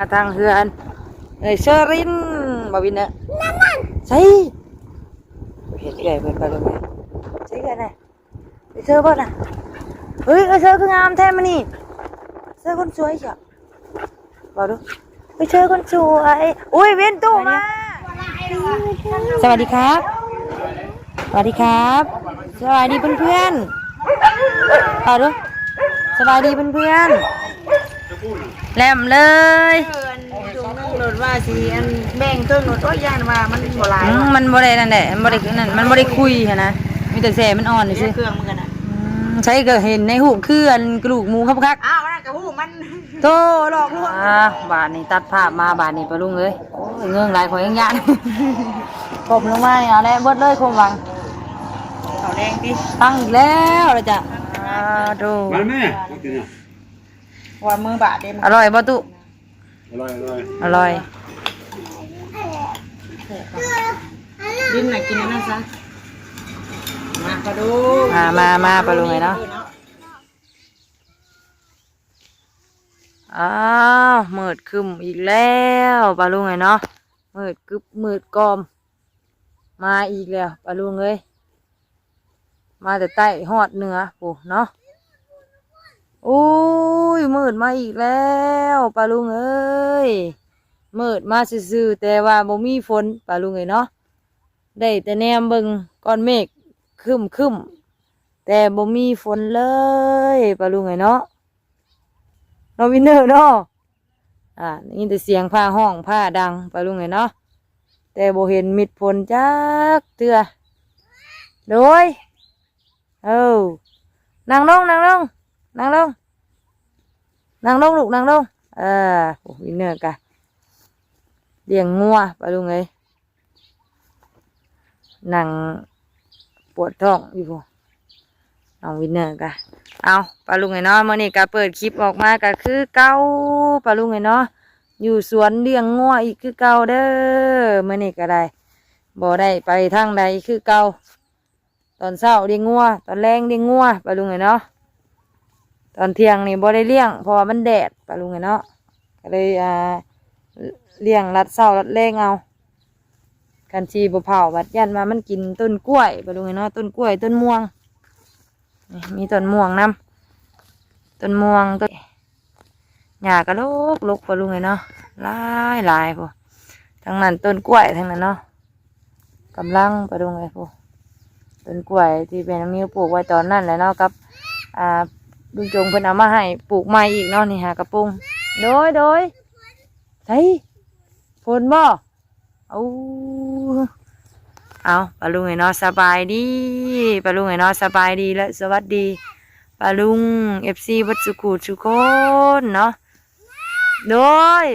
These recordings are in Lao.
ມາທາງເຮືອນເອື້ອຍເຊີລິນ ບໍ່ວິນເນີ ໃສ ເຫັນເອື້ອຍເພິ່ນປະລຸງເອີຍ ໃສເອື້ອຍນະ ເອື້ອຍເຊີບໍ່ນະ ເຮີ້ຍ ເອື້ອຍເຊີຄືງາມແທ້ມື້ນີ້ ເຊີຄົນສວຍຊະ ເວົ້າດູ ເອື້ອຍເຊີຄົນສວຍ ໂອ້ຍ ເວັນຕູ້ມາ ສະຫວັດດີຄັບ ສະຫວັດດີຄັບ ສະຫວັດດີເພື່ອນໆ ເອົາດູ ສະຫວັດດີເພື່ອນໆ ແຫຼມເລີຍ ເອີ ອັນ ຈຸງໜຶ່ງໂລດວ່າຊິ ອັນ ແບ່ງເຄິ່ງໂລດ ໂອ້ຍ ຢ້ານວ່າມັນບໍ່ຫຼາຍ ອືມ ວ່ະ ມັນບໍ່ໄດ້ນັ້ນແຫຼະ ມັນບໍ່ໄດ້ນັ້ນ ມັນບໍ່ໄດ້ຄຸຍຫັ້ນນະ ມີແຕ່ແຊ່ມັນອ່ອນຊື່ ເຄື່ອງມັນກັນນະ ອືມ ໃສ່ກໍເຫັນໃນຮູບຄືອັນກະດູກໝູຄັກໆ ອ້າວ ອັນນັ້ນກະຮູບມັນ ໂທ້ ຫຼອກລວງ ອ່າ ບາດນີ້ຕັດພາບມາ ບາດນີ້ປາລຸງເອີຍ ໂອ້ຍ ເງິງຫຼາຍ ຂ້ອຍຍັງຢ້ານ ກົ້ມລົງມານີ້ ເອົາແລ້ວ ເບິດເລີຍຄວາມຫວັງ ເຂົ້າແດງຕິ ຕັ້ງອີກແລ້ວລະຈ້ະ ອ່າ ໂທ້ ມາແມ່ ມາກິນນະ ວ່າມືບາດເດ້ ອະລ່ອຍບໍ່ຕຸ ອະລ່ອຍ ອະລ່ອຍ ອະລ່ອຍ ດິນນະ ກິນອັນນັ້ນຊະ ມາປາລຸງ ມາ ມາ ມາ ປາລຸງເອີຍເນາະ ອ້າວ ມືດຄຶ້ມອີກແລ້ວ ປາລຸງເອີຍເນາະ ມືດກຶບມືດກ່ອມ ມາອີກແລ້ວ ປາລຸງເອີຍ ມາແຕ່ໃຕ້ຮອດເໜືອພຸ້ນເນາະ ໂອ້ຍ ມືດມາອີກແລ້ວ ປາລຸງເອີຍ ມືດມາຊື່ໆ ແຕ່ວ່າບໍ່ມີຝົນ ປາລຸງເອີຍເນາະ ໄດ້ແຕ່ແນມເບິ່ງກ້ອນເມກຄຶ້ມໆ ແຕ່ບໍ່ມີຝົນເລີຍ ປາລຸງເອີຍເນາະ ເນາະ ວິນເນີເນາະ ອ່າ ໄດ້ຍິນແຕ່ສຽງຟ້າຮ້ອງຟ້າດັງ ປາລຸງເອີຍເນາະ ແຕ່ບໍ່ເຫັນມິດຝົນຈັກເທື່ອ ໂດຍ ເອີ ນັ່ງລົງ ນັ່ງລົງ ນັ່ງລົງ ນັ່ງລົງລູກ ນັ່ງລົງ ເອີ ໂອ້ ວິນເນີກະລ້ຽງງົວ ປາລຸງເອີຍ. ນັ່ງປວດທ້ອງຢູ່ພຸ້ນ ນ້ອງວິນເນີກະ ເອົາ ປາລຸງເອີຍເນາະ ມື້ນີ້ກະເປີດຄລິບອອກມາກະຄືເກົ່າ ປາລຸງເອີຍເນາະ ຢູ່ສວນລ້ຽງງົວອີກຄືເກົ່າເດີ ມື້ນີ້ກະໄດ້ ບໍ່ໄດ້ໄປທາງໃດຄືເກົ່າ ຕອນເຊົ້າລ້ຽງງົວ ຕອນແລງລ້ຽງງົວ ປາລຸງເອີຍເນາະ ຕອນທ່ຽງນີ້ບໍ່ໄດ້ລ້ຽງ ເພາະວ່າມັນແດດ ປາລຸງເອີຍເນາະ ກະເລີຍ ອ່າ ລ້ຽງລັດເຊົ້າລັດແລງເອົາ ຄັນຊິບໍ່ເຜົາບັດຢ້ານວ່າມັນກິນຕົ້ນກ້ວຍ ປາລຸງເອີຍເນາະ ຕົ້ນກ້ວຍ ຕົ້ນມ່ວງ ນີ້ ມີຕົ້ນມ່ວງນຳ ຕົ້ນມ່ວງ ຕົ້ນ ຫຍ້າກະລົກໆ ປາລຸງເອີຍເນາະ ຫຼາຍໆ ພຸ້ນ ທັງນັ້ນຕົ້ນກ້ວຍ ທັງນັ້ນເນາະ ກຳລັງ ປາລຸງເອີຍ ພຸ້ນ ຕົ້ນກ້ວຍທີ່ແມ່ນ້ອງນິວປູກໄວ້ຕອນນັ້ນແຫຼະເນາະ ກັບ ອ່າ ລຸງຈົງເພິ່ນເອົາມາໃຫ້ປູກໃໝ່ອີກເນາະ ນີ້ຫາກະປຸງ ໂດຍ ໂດຍ ໃສ ຝົນບໍ່? ໂອ້ ເອົາ ປາລຸງເອີຍເນາະ ສະບາຍດີ ປາລຸງເອີຍເນາະ ສະບາຍດີ ແລະ ສະຫວັດດີ ປາລຸງ ເອັຟຊີ ເບິດສູ່ຄູ່ສູ່ຄົນເນາະ ໂດຍ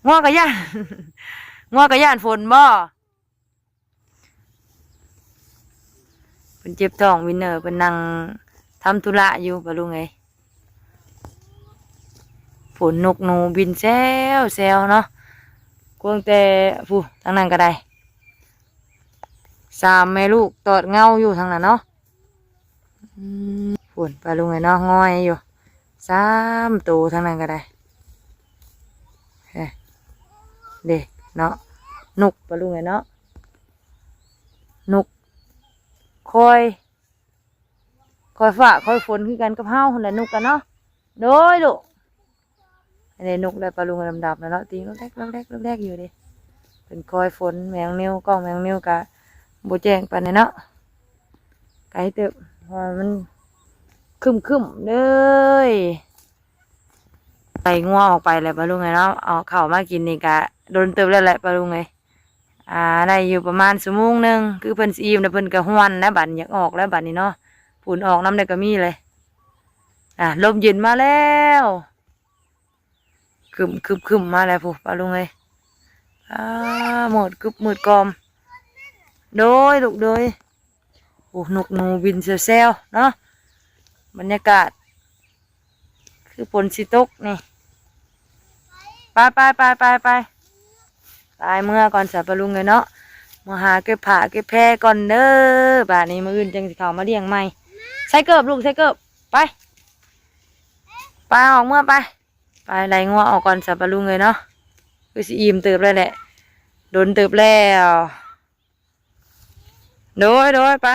ງົວກະຢ້ານ ງົວກະຢ້ານຝົນບໍ່? ເພິ່ນເຈັບທ້ອງ ວິນເນີເພິ່ນນັ່ງທຳທຸລະຢູ່ ປາລຸງເອີຍ ພຸ້ນ ນົກໜູບິນແຊວໆ ເນາະ ກວາງແຕ່ ພຸ້ນ ທາງນັ້ນກະໄດ້ ສາມແມ່ລູກຕອດເຫງົາຢູ່ທາງນັ້ນເນາະ ອືມ ພຸ້ນ ປາລຸງເອີຍເນາະ ງອຍຢູ່ ສາມໂຕທາງນັ້ນກະໄດ້ ເດ້ເນາະ ນົກ ປາລຸງເອີຍເນາະ ນົກ ຄອຍ ຄອຍຟ້າຄອຍຝົນຄືກັນກັບເຮົາຫັ້ນແຫຼະ ນົກກະເນາະ ໂດຍລູກ ອັນນີ້ນົກແລະປາລຸງດຳໆ ນະເນາະ ຕີງລັອກແລັກ ລັອກແລັກ ລັອກແລັກຢູ່ເດ້ ເປັນຄອຍຝົນ ແມງນິວ ກ້ອງແມງນິວກະບໍ່ແຈ້ງປານໃດເນາະ ໄກເຕີບ ເພາະວ່າມັນຄຶ້ມໆ ເດີຍ ໄລ່ງົວອອກໄປແຫຼະປາລຸງເອີຍເນາະ ເອົາເຂົ້າມາກິນນີ້ກະດົນເຕີບແລ້ວແຫຼະປາລຸງເອີຍ ອ່າ ໄດ້ຢູ່ປະມານຊົ່ວໂມງໜຶ່ງ ຄືເພິ່ນຊິອີ່ມແລ້ວ ເພິ່ນກະຮວນແລ້ວ ບາດນີ້ຢາກອອກແລ້ວ ບາດນີ້ເນາະ ຝຸ່ນອອກນຳໄດ້ກະມີເລີຍ ອ່າ ລົມເຢັນມາແລ້ວ ຄຶ້ມໆໆ ມາແລ້ວພຸ້ນ ປາລຸງເອີຍ ອ່າ ມືດກຶບມືດກ່ອມ ໂດຍລູກ ໂດຍ ໂອ້ ນົກໜູບິນແຊວໆ ເນາະ ບັນຍາກາດ ຄືຝົນຊິຕົກນີ້ ໄປໆໆໆ ໄປ ເມືອກ່ອນສະປາລຸງເອີຍເນາະ ເມືອຫາເກັບຜ້າເກັບແພກ່ອນເດີ ບາດນີ້ມື້ອື່ນຈັ່ງຊິເຂົ້າມາລ້ຽງໃໝ່ ໃສ່ເກີບລູກ ໃສ່ເກີບ ໄປ ໄປ ອອກເມືອໄປ ໄປ ໄລ່ງົວອອກກ່ອນຊະປ້າລຸງເອີຍເນາະ. ຄືຊິອີ່ມເຕີບແລ້ວແຫຼະ ດົນເຕີບແລ້ວ. ໂດຍ ໂດຍ ໄປ.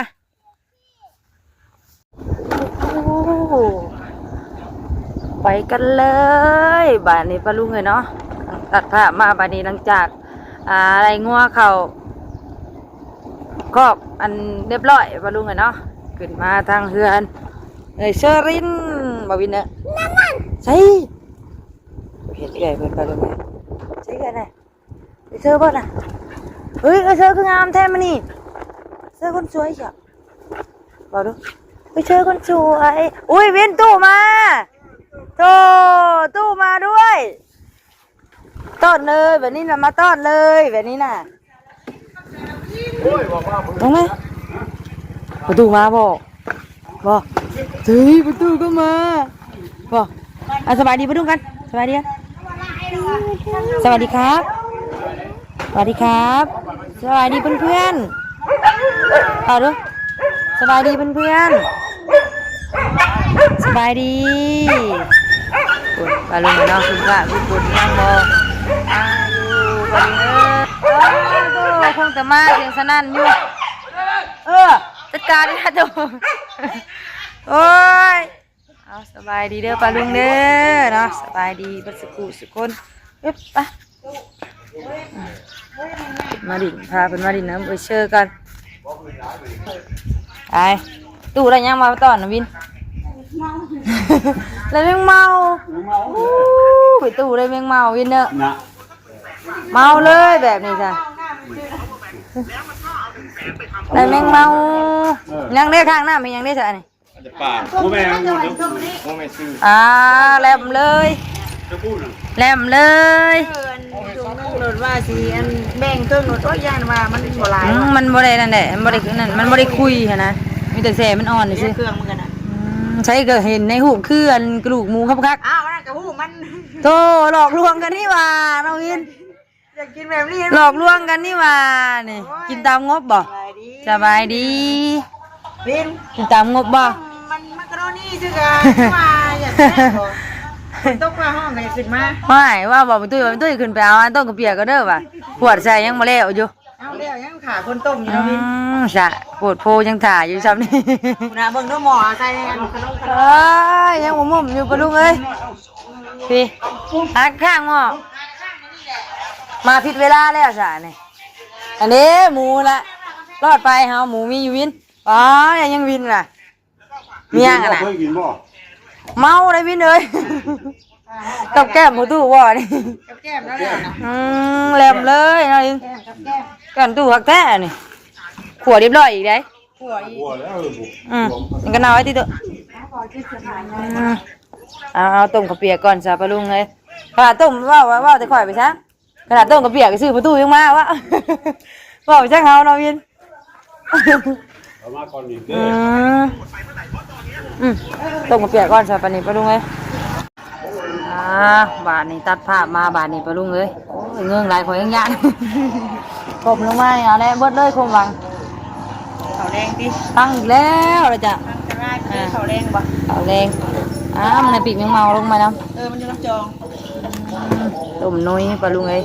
ໂອ້ ໄປກັນເລີຍບາດນີ້ປ້າລຸງເອີຍເນາະ. ຕັດພາບມາບາດນີ້ ຫຼັງຈາກ ອ່າ ໄລ່ງົວເຂົ້າຄອກອັນຮຽບຮ້ອຍປ້າລຸງເອີຍເນາະ ຂຶ້ນມາທາງເຮືອນເອີຍເຊີລິນ ບໍ່ວິນເອີຍ. ໃສ ເຫັນເອື້ອຍເພິ່ນປ້າລຸງເອີຍ. ໃສເອື້ອຍນະ? ໄປເຊີບໍ່ນະ? ເຮີ້ຍ ເອື້ອຍເຊີຄືງາມແທ້ມື້ນີ້ ເຊີຄົນສວຍຊະ. ເວົ້າດູ ເອື້ອຍເຊີຄົນສວຍ. ອຸ້ຍ ວິນ ຕູ້ມາ ໂທ້ ຕູ້ມາດ້ວຍ. ຕ້ອນເລີຍ ແບບນີ້ນະ ມາຕ້ອນເລີຍ ແບບນີ້ນະ. ໂອ້ຍ ອອກມາ ປະຕູມາບໍ່? ບໍ່ ເຮີ້ຍ ປະຕູກໍມາບໍ່? ອ່ະ ສະບາຍດີປ້າລຸງກັນ ສະບາຍດີກັນ. ສະຫວັດດີຄັບ ສະຫວັດດີຄັບ ສະຫວັດດີເພື່ອນໆ. ເອົາດູ ສະບາຍດີເພື່ອນໆ ສະບາຍດີ. ໂອ້ຍ ປ້າລຸງເນາະ ຄືພະຄືບຸນຍັງບໍ່ ອ່າ ຢູ່ປ້າລຸງເອີຍ. ໂອ້ໂຫ ຄົງແຕ່ມາສຽງສະໜັ່ນຢູ່. ເອີ ຈັດການເດີ ໂອ້ຍ. ເອົາ ສະບາຍດີເດີປ້າລຸງເດີເນາະ ສະບາຍດີເບິດສຸຂູສຸຄົນ. ອຶບ ໄປ ມາດິນ ພາເພິ່ນມາດິນນຳເອື້ອຍເຊີກ່ອນ. ໄປ ຕູ້ໄດ້ຫຍັງມາຕ້ອນນະວິນ? ໄດ້ແມງເມົາ. ແມງເມົາ. ໂອ້ຍ ຕູ້ໄດ້ແມງເມົາວິນເດີ. ນະ ເມົາເລີຍແບບນີ້ຊະ ໄດ້ແມງເມົາ. ເອີ ຍັງເດ້ ຂ້າງນ້ຳເປັນຫຍັງເດ້ຊະອັນນີ້? ອາດຈະປາ ບໍ່ແມ່ນ ບໍ່ແມ່ນຊື່ ອ່າ ແຫຼມເລີຍ ແຫຼມເລີຍ. ເອີ ອັນ ໂຕໜຶ່ງໂລດວ່າຊິ ອັນ ແບ່ງເຄິ່ງໂລດ ໂອ້ຍ ຢ້ານວ່າມັນບໍ່ຫຼາຍ. ອືມ ມັນບໍ່ໄດ້ນັ້ນແຫຼະ ມັນບໍ່ໄດ້ນັ້ນ ມັນບໍ່ໄດ້ຄຸຍຫັ້ນນະ ມີແຕ່ແຊ່ມັນອ່ອນຊື່ໆ ເຄື່ອງມັນກໍນະ. ອືມ ໃສກໍເຫັນໃນຮູບຄື ອັນ ກະດູກໝູຄັກໆ. ອ້າວ ອັນນັ້ນກໍຮູບມັນ. ໂທ້ ຫຼອກລວງກັນນີ້ຫວ່ານ້ອງວິນ. ຢາກກິນແບບນີ້ ຫຼອກລວງກັນນີ້ຫວ່ານີ້. ໂອ້ຍ ກິນຕາມງົບບໍ່? ສະບາຍດີ ສະບາຍດີ. ວິນ ກິນຕາມງົບບໍ່? ມັນມັກກະໂຣນີຊື່ກັນວ່າ ຢາກແຊບບໍ່? ຝົນຕົກຟ້າຮ້ອງກໍຢາກຂຶ້ນມາ. ວ້າຍ ວ່າບໍ່ ແມ່ຕຸ້ຍ ວ່າແມ່ຕຸ້ຍຂຶ້ນໄປເອົາອັນຕົ້ນກະປຽກກ່ອນເດີວ່າ ຂວດໃສ່ຍັງບໍ່ແລ້ວຢູ່. ເອົາແລ້ວ ຍັງຖ້າຄົນຕົ້ມຢູ່ເນາະວິນ. ອືມ ຊະ ໂພດໂພ ຍັງຖ້າຢູ່ຊ່ຳນີ້. ພຸ້ນນະ ເບິ່ງດູໝໍ້ໃສ່ອັນຂະໜົມ ເອີຍ ຍັງບໍ່ໝົ້ມຢູ່ປ້າລຸງເອີຍ. ພີ້ ຫັກຂ້າງໝໍ້ ມາຜິດເວລາແລ້ວຊະນີ້. ອັນນີ້ໝູລະ ລອດໄປເຮົາ ໝູມີຢູ່ວິນ. ອໍ ຍັງວິນລະ ມີຫຍັງຫັ້ນນະ? ເຄີຍກິນບໍ່? ເມົາໄດ໋ວິນເອີຍ ກັບແກ້ມບໍ່ຕູ້ບໍ່ນີ້? ກັບແກ້ມແລ້ວແຫຼະນະ. ອືມ ແຫຼມເລີຍເນາະ ແກ້ມກັບແກ້ມ ແກ້ມຕູ້ຄັກແທ້ນີ້. ຂົ້ວຮຽບຮ້ອຍອີກໄດ໋. ຂົ້ວອີກ ຂົ້ວແລ້ວ. ອືມ ມັນກໍເນົ່າໄວ້ຕິໂຕະ. ອືມ ເອົາ ເອົາຕົ້ມເຂົ້າປຽກກ່ອນຊະປ້າລຸງເອີຍ. ຖ້າຕົ້ມ ເວົ້າ ເວົ້າແຕ່ຂ້ອຍໄປຊະ. ຂະໜາດຕົ້ມກະປຽກຊື່ປະຕູຍັງມາວະ ເວົ້າຈັກເຮົາເນາະວິນ. ເອົາມາກ່ອນນີ້ເດີ. ອືມ ອືມ ຕົ້ມກະປຽກກ່ອນຊະປານນີ້ປ້າລຸງເອີຍ. ອ່າ ບາດນີ້ຕັດພາບມາບາດນີ້ປ້າລຸງເອີຍ. ໂອ້ຍ ເງິງຫຼາຍ ຂ້ອຍຍັງຢ້ານ. ກົ້ມລົງມານີ້ ເອົາແລ້ວ ເບິດເລີຍຄວາມຫວັງ. ເຂົ້າແລງຕິ? ຕັ້ງອີກແລ້ວລະຈະ. ຕັ້ງແຕ່ວ່າ ອ່າ ເຂົ້າແລງບໍ່? ເຂົ້າແລງ. ອ້າ ມັນໃຫ້ປີກແມງເມົາລົງມານຳ. ເອີ ມັນຢູ່ນຳຈອງ. ອືມ ຕົ້ມໜຸ່ຍປ້າລຸງເອີຍ.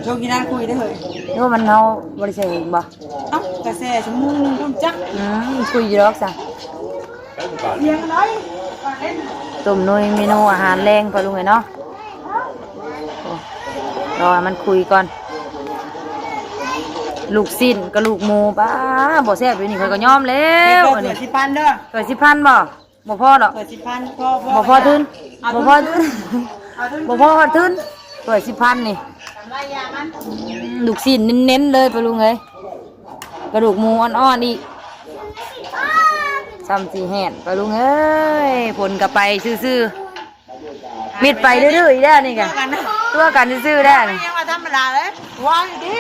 ຊ່ວງນີ້ນາງຄຸຍເດ້ເຮີ້ຍ. ໂອ້ ມັນເຮົາບໍ່ໄດ້ໃສ່ເອງບໍ່? ເອົ້າ ກະແຊ່ຊົ່ວໂມງໜຶ່ງພຸ້ນຈັກ. ອືມ ຄຸຍຢູ່ດອກຊະ. ຕ້ມນຸ່ຍເມນູອາຫານແລງ ພໍ່ລຸງເອີຍເນາະ. ໂອ້ ລໍໃຫ້ມັນຄຸຍກ່ອນ. ລູກຊີ້ນກະດູກໝູ ປ້າ ບໍ່ແຊບຢູ່ນີ້ ຂ້ອຍກໍຍອມແລ້ວ. ຖ້ວຍສິບພັນເດີ. ຖ້ວຍສິບພັນບໍ່? ບໍ່ພໍດອກ. ຖ້ວຍສິບພັນ ພໍ ບໍ່ພໍທຶນ ບໍ່ພໍທຶນ ບໍ່ພໍຮອດທຶນ. ຖ້ວຍສິບພັນນີ້ ລູກຊີ້ນເນັ້ນໆເລີຍ ປ້າລຸງເອີຍ. ກະດູກໝູອ່ອນໆອີກ ຊ່ຳຊິແຫ້ງ ປ້າລຸງເອີຍ. ຝົນກໍໄປຊື່ໆ ມິດໄປດື້ໆອີກແລ້ວນີ້ກະ ຕົວະກັນຊື່ໆແລ້ວນີ້. ຍັງວ່າທຳມະດາເລີຍ ວ່າຢູ່ດີ.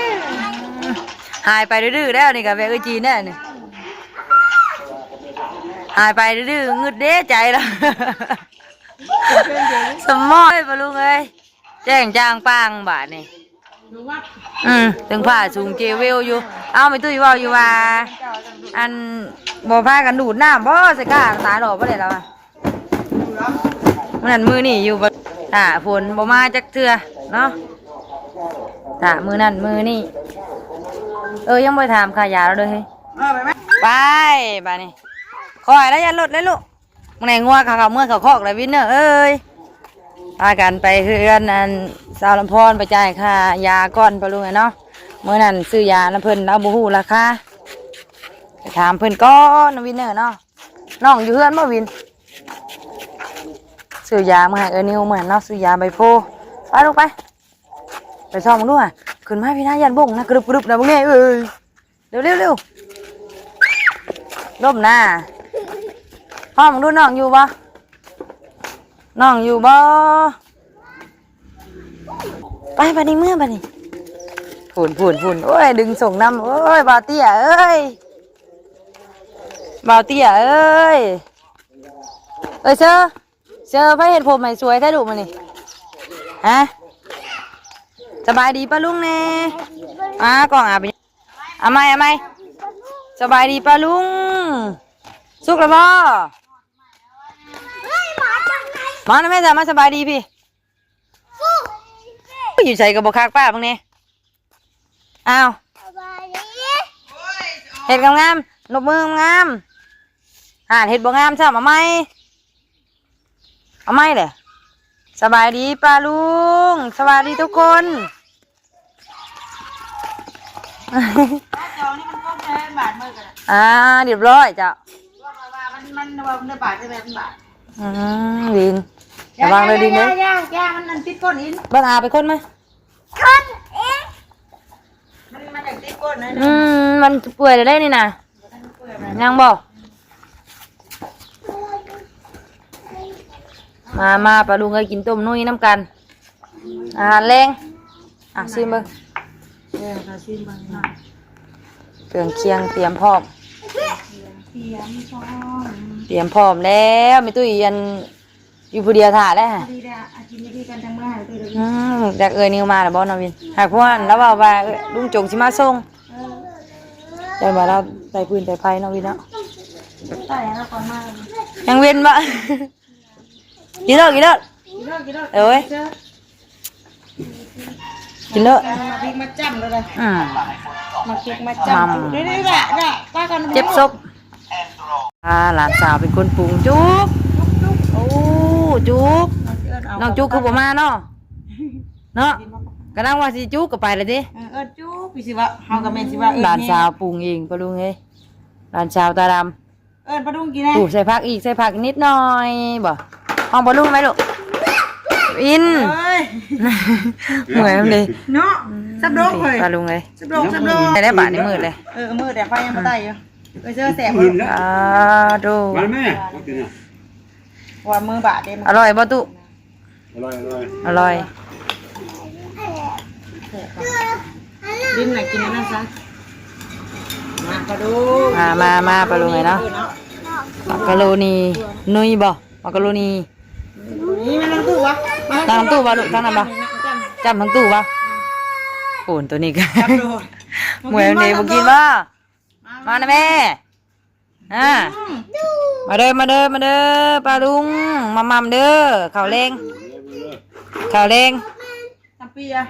ຫາຍໄປດື້ໆແລ້ວນີ້ກະ ແບບເອື້ອຍຈີນແລ້ວນີ້. ຫາຍໄປດື້ໆ ງຶດເດ້ໃຈລະ ສະໝອຍ ປ້າລຸງເອີຍ. ແຈ້ງຈ່າງປ່າງບາດນີ້. ອືມ ເທິງຟ້າສູງເຈເວວຢູ່. ເອົ້າ ແມ່ຕຸ້ຍເວົ້າຢູ່ວ່າ ອັນ ບໍ່ພາກັນດູດນ້ຳບໍ່ ໃສ່ກ້າ ຕາຫຼໍ່ບໍ່ໄດ້ລະວ່າ. ມື້ນັ້ນມື້ນີ້ຢູ່ບໍ່ ຖ້າຝົນບໍ່ມາຈັກເທື່ອເນາະ ຖ້າມື້ນັ້ນມື້ນີ້. ເອີ ຍັງບໍ່ໄດ້ຖາມຄ່າຢາລາວເລີຍ. ໄປ ບາດນີ້ ຄ່ອຍແລ້ວ ຢ່າລົດເລີຍລູກ. ມື້ໃນງົວເຂົາເຂົ້າເມືອເຂົ້າຄອກແລ້ວ ວິນເນີເອີຍ. ພາກັນໄປເຮືອນອັນສາວລຳພອນ ໄປຈ່າຍຄ່າຢາກ່ອນ ປ້າລຸງເອີຍເນາະ. ມື້ນັ້ນຊື້ຢານຳເພິ່ນ ລາວບໍ່ຮູ້ລາຄາ ໄປຖາມເພິ່ນກ່ອນ ວິນເນີເນາະ. ນ້ອງຢູ່ເຮືອນບໍ່ ວິນ? ຊື້ຢາມາໃຫ້ເອື້ອຍນິວມື້ນັ້ນເນາະ ຊື້ຢາໃບໂພ. ໄປລູກໄປ ໄປສ່ອງເບິ່ງດູຫາ. ຂຶ້ນມາພີ້ນະ ຢ້ານບົ້ງນະ ກະດຶບກະດຶບນະ ເບິ່ງແດ່ເອີຍ. ເລັວໆ ເລັວ ລົ້ມນາ. ຮ້ອງເບິ່ງດູ ນ້ອງຢູ່ບໍ່? ນ້ອງຢູ່ບໍ່? ໄປ ບາດນີ້ເມືອ ບາດນີ້. ພຸ້ນ ພຸ້ນ ພຸ້ນ ໂອ້ຍ ດຶງສົ່ງນຳ. ໂອ້ຍ ບ່າວເຕ້ຍເອີຍ ບ່າວເຕ້ຍເອີຍ. ເອີຍ ເຊີ ເຊີ ໃຜເຮັດຜົມໃຫ້ສວຍແທ້ລູກມື້ນີ້? ຮະ? ສະບາຍດີປ້າລຸງແດ່. ອາ ກ້ອງອາ ເອົາໃໝ່ ເອົາໃໝ່. ສະບາຍດີປ້າລຸງ. ສຸກແລ້ວບໍ່? ມານຳແມ່ ສາມາສະບາຍດີພີ້. ຢູ່ໃສກໍບໍ່ຄັກປ້າເບິ່ງແດ່. ອ້າວ ສະບາຍດີ ເຮັດງາມໆ ນົບມືງາມໆ. ຫານເຮັດບໍ່ງາມຊ້ຳ ເອົາໃໝ່ ເອົາໃໝ່ແຫຼະ. ສະບາຍດີປ້າລຸງ ສະບາຍດີທຸກຄົນ. ຈອງນີ້ມັນຄົບແທ້ບາດມື້ກັນ. ອ່າ ຮຽບຮ້ອຍເຈົ້າ. ວ່າ ວ່າ ວ່າມັນ ມັນ ວ່າມັນໄດ້ບາດ ໄດ້ແບບມັນບາດ. ອືມ ດິນ ລະວັງເດີດິນເດີ. ຢ່າ ຢ່າ ຢ່າ ມັນອັນຕິດກົ້ນອີກ. ເບິ່ງອາໄປຄົ້ນມາ. ຄົນເອງ ມັນ ມັນຢາກຕິດກົ້ນນະ. ອືມ ມັນເປື່ອຍແລ້ວເດ້ນີ້ນະ. ຍັງບໍ່? ມາ ມາ ປ້າລຸງເອີຍ ກິນຕົ້ມນຸ້ຍນຳກັນ ອາຫານແລງ. ອ່ະ ຊີມເບິ່ງ. ເອີ ເອົາຊີມເບິ່ງເນາະ. ເຄື່ອງຄຽງຕຽມພ້ອມ ຕຽມພ້ອມ ຕຽມພ້ອມແລ້ວ. ແມ່ຕຸ້ຍອັນ ຢູ່ຜູ້ດຽວຖ້າແຫຼະ. ພໍດີແຫຼະ ອາ ກິນຢູ່ພີ້ກ່ອນ ຈັ່ງເມືອຫາເອື້ອຍ. ອືມ ຈັກເອື້ອຍນິວມາແລ້ວບໍ່ນ້ອງວິນ? ຫາກພວກນັ້ນລາວເວົ້າວ່າ ເອີ ລຸງຈົງຊິມາສົ່ງ. ເອີ ແຕ່ວ່າລາວໄຕ່ຟືນໄຕ່ໄຟນ້ອງວິນເນາະ. ໄຕ່ລາວກ່ອນມາ ຍັງເວັນບໍ່? ກິນເດີ ກິນເດີ ກິນເດີ ກິນເດີ. ໂອ້ຍ ເຊີ ກິນເດີ. ມາພິກມາຈ້ຳເລີຍນະ. ອືມ ມາພິກມາຈ້ຳ. ນີ້ໆ ລະ ລະ ປາກັນ ເຈັບສົບ. ອ່າ ຫຼານສາວເປັນຄົນປຸງ. ຈຸກ ຈຸກ ໂອ້ ຈຸກ ນ້ອງຈຸກຄືບໍ່ມາເນາະ ເນາະ. ກຳລັງວ່າຊິຈຸກກໍໄປແລ້ວຕິ. ເອີ ເອີ້ນຈຸກ ຄືຊິວ່າ ເຮົາກໍແມ່ນຊິວ່າເອີ້ນ. ຫຼານສາວປຸງເອງ ປ້າລຸງເອີຍ ຫຼານສາວຕາດຳ. ເອີ້ນປ້າລຸງກິນແດ່. ໂອ້ ໃສ່ຜັກອີກ ໃສ່ຜັກນິດໜ້ອຍບໍ່? ຫ້ອງປ້າລຸງໄປລູກ. ອິນ ເອີຍ ເມື່ອຍນຳເດ້ເນາະ. ອືມ ສັບໂດກເຮີ້ຍ ປ້າລຸງເອີຍ ສັບໂດກ ສັບໂດກ. ໄດ້ແລ້ວບາດນີ້ມືດເລີຍ. ເອີ ມືດແລ້ວ ໄຟຍັງບໍ່ໄດ້ຢູ່. ເອີຍ ເຊີແຊບບໍ່? ອ່າ ໂດ ມາແມ່ ວ່າມືບາດເດ້. ອະລ່ອຍບໍ່ຕຸ? ອະລ່ອຍ ອະລ່ອຍ ອະລ່ອຍ. ດິນນະ ກິນອັນນັ້ນຊະ. ມາ ມາ ມາ ປ້າລຸງເອີຍເນາະ. ມາກາໂຣນີນຸ້ຍບໍ່? ມາກາໂຣນີ. ນີ້ມານັ່ງຕູ້ບໍ່? ມານັ່ງຕູ້ບໍ່ລູກ? ທາງນັ້ນບໍ່? ຈ້ຳທັງຕູ້ບໍ່? ໂອ້ ໂຕນີ້ກໍເມື່ອຍເດ້. ບໍ່ກິນບໍ່? ມານະແມ່. ອ່າ ອືມ ມາເດີ ມາເດີ ມາເດີ ປ້າລຸງ ມາມ່ຳເດີ. ເຂົ້າແລງ ເຂົ້າແລງ ຕຳປີອະ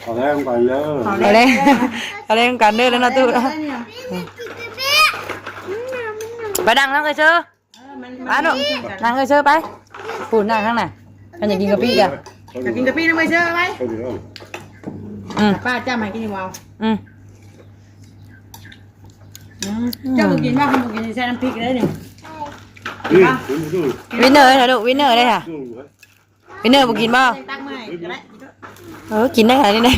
ເຂົ້າແລງກັນເດີ ເຂົ້າແລງ ເຂົ້າແລງກັນເດີ. ແລ້ວເນາະຕູ້ ໄປນັ່ງນຳເອື້ອຍເຊີ. ເອີ ມາລູກ ນັ່ງເອື້ອຍເຊີໄປ. ພຸ້ນ ນັ່ງທາງນັ້ນ. ຄັນຢາກກິນກະປິກະ ຢາກກິນກະປິນຳເອື້ອຍເຊີໄປ. ອືມ ປ້າຈ້ຳໃຫ້ກິນຢູ່ບໍ່? ອືມ ອືມ ເຈົ້າບໍ່ກິນບໍ່? ບໍ່ກິນໃສ່ນ້ຳພິກເລີຍນີ້. ວິນເນີເດ້ລູກ ວິນເນີເດ້ຫະ. ວິນເນີບໍ່ກິນບໍ່? ຕັກມາໃຫ້ກໍໄດ້. ເອີ ກິນໄດ້ຫະນີ້ນະ.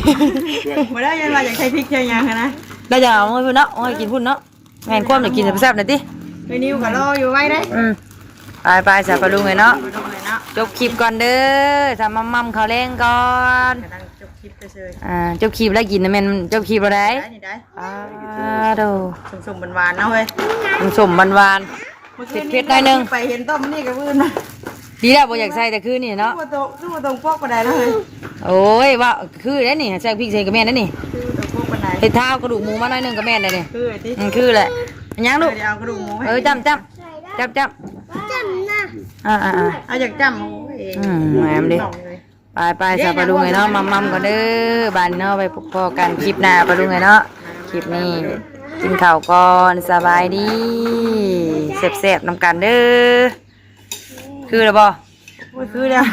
ບໍ່ໄດ້ ຢ້ານວ່າຢາກໃສ່ພິກໃສ່ຫຍັງຫັ້ນນະ. ລາວຢາກເອົາມື້ພຸ້ນເນາະ ເອົາໃຫ້ກິນພຸ້ນເນາະ. ແມ່ນ ຄວາມຢາກກິນແຊບໆໜ່ອຍຕິ. ເອື້ອຍນິວກໍລໍຢູ່ໄວ້ເດ້. ອືມ ໄປໆ ສາວປ້າລຸງເອີຍເນາະ. ປ້າລຸງເອີຍເນາະ ຈົບຄລິບກ່ອນເດີ. ສາວມ່ຳໆ ເຂົ້າແລງກ່ອນ. ກຳລັງຈົບຄລິບເຊີຍໆ. ອ່າ ຈົບຄລິບແລ້ວກິນນະແມ່ນຈົບຄລິບບໍ່ໄດ້. ໄດ້ນີ້ໄດ້. ອ່າ ໂດ ສົ້ມໆຫວານໆເນາະເຮີ້ຍ. ສົ້ມໆຫວານໆ ເຜັດໆໜ້ອຍໜຶ່ງ. ໄປເຫັນຕົ້ມນີ້ກໍມື້ນະ ດີແລ້ວບໍ່ຢາກໃສ່ແຕ່ຄືນນີ້ເນາະ. ຄືບໍ່ຕົງ ຄືບໍ່ຕົງປົກປານໃດເນາະເຮີ້ຍ. ໂອ້ຍ ວ່າຄືໄດ໋ນີ້ ໃສ່ພິກໃສ່ກໍແມ່ນໄດ໋ນີ້. ຄືບໍ່ຕົງປົກປານໃດ. ເຮັດທ້າວກະດູກໝູມາໜ້ອຍໜຶ່ງກໍແມ່ນໄດ໋ນີ້. ຄືຕິ ອືມ ຄືແຫຼະ. ຫຍັງລູກ? ເອົາກະດູກໝູໃຫ້. ເອີ ຈ້ຳໆ ຈ້ຳໆ. ອ່າໆໆ ເອົາຢາກຈ້ຳ. ໂອ້ຍ ອືມ ງາມເດ້. ໄປໆ ຊະປາລຸງເອີຍເນາະ ໝ່ຳໆ ກ່ອນເດີ. ບາດນີ້ເນາະ ໄວ້ພົບພໍ້ກັນຄລິບໜ້າ ປາລຸງເອີຍເນາະ. ຄລິບນີ້ກິນເຂົ້າກ່ອນ ສະບາຍດີ ແຊບໆ ນຳກັນເດີ. ຄືແລ້ວບໍ່? ໂອ້ຍ ຄືແລ້ວ.